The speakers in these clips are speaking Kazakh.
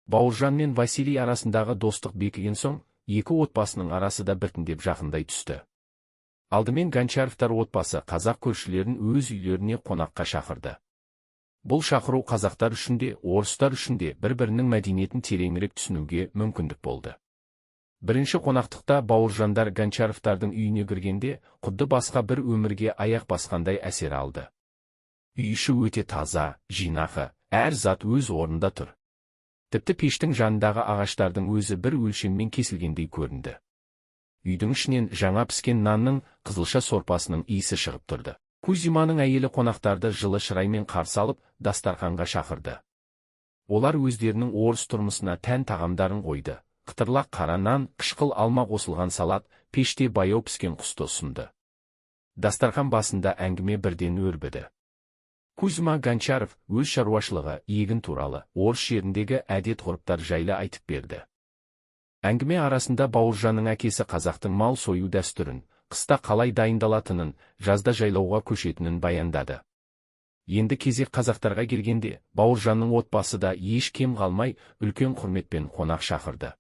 Бауыржан мен Василий арасындағы достық бекіген соң, екі отбасының арасы да біртіндеп жақындай түсті. Алдымен Гончаровтар отбасы қазақ көршілерін өз үйлеріне қонаққа шақырды. Бұл шақыру қазақтар үшін де, орыстар үшін де бір-бірінің мәдениетін тереңірек түсінуге мүмкіндік болды. Бірінші қонақтықта Бауыржандар Гончаровтардың үйіне кіргенде, құдды басқа бір өмірге аяқ басқандай әсер алды. Үй іші өте таза, жинақы, әр зат өз орнында тұр. Тіпті пештің жанындағы ағаштардың өзі бір өлшеммен кесілгендей көрінді. Үйдің ішінен жаңа піскен нанның, қызылша сорпасының иісі шығып тұрды. Кузьманың әйелі қонақтарды жылы шыраймен қарсы алып, дастарханға шақырды. Олар өздерінің орыс тұрмысына тән тағамдарын қойды. Қытырлақ қара нан, қышқыл алма қосылған салат, пеште баяу піскен құсты ұсынды. Дастархан басында әңгіме бірден өрбіді. Кузьма Гончаров өз шаруашылығы, егін туралы, орыс жеріндегі әдет-ғұрыптар жайлы айтып берді. Әңгіме арасында Бауыржанның әкесі қазақтың мал сою дәстүрін, қыста қалай дайындалатынын, жазда жайлауға көшетінін баяндады. Енді кезек қазақтарға келгенде, Бауыржанның отбасы да еш кем қалмай, үлкен құрметпен қонақ шақырды.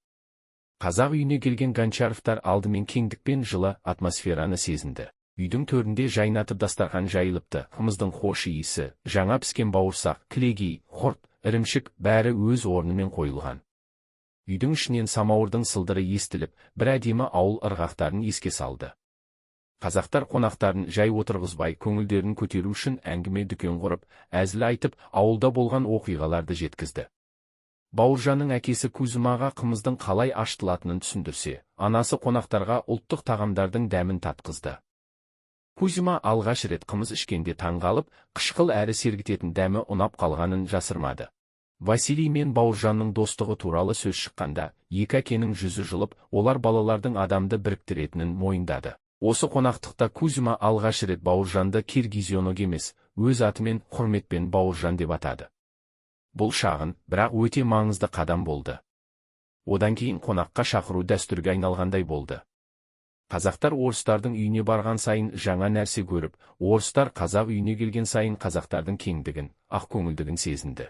Қазақ үйіне келген Гончаровтар алдымен кеңдік пен жылы атмосфераны сезінді. Үйдің төрінде жайнатып дастархан жайылыпты, қымыздың хош иісі, жаңа піскен бауырсақ, кілегей, құрт, ірімшік бәрі өз орнымен қойылған. Үйдің ішінен самауырдың сылдыры естіліп, бір әдемі ауыл ырғақтарын еске салды. Қазақтар қонақтарын жай отырғызбай, көңілдерін көтеру үшін әңгіме дүкен құрып, әзіл айтып, ауылда болған оқиғаларды жеткізді. Бауыржанның әкесі Кузьмаға қымыздың қалай ашытылатынын түсіндірсе, анасы қонақтарға ұлттық тағамдардың дәмін татқызды. Кузьма алғаш рет қымыз ішкенде таңғалып, қышқыл әрі сергітетін дәмі ұнап қалғанын жасырмады. Василий мен Бауыржанның достығы туралы сөз шыққанда, екі әкенің жүзі жылып, олар балалардың адамды біріктіретінін мойындады. Осы қонақтықта Кузьма алғаш рет Бауыржанды Киргизенок емес, өз атымен құрметпен Бауыржан деп атады. Бұл шағын, бірақ өте маңызды қадам болды. Одан кейін қонаққа шақыру дәстүрге айналғандай болды. Қазақтар орыстардың үйіне барған сайын жаңа нәрсе көріп, орыстар қазақ үйіне келген сайын қазақтардың кеңдігін, ақкөңілдігін сезінді.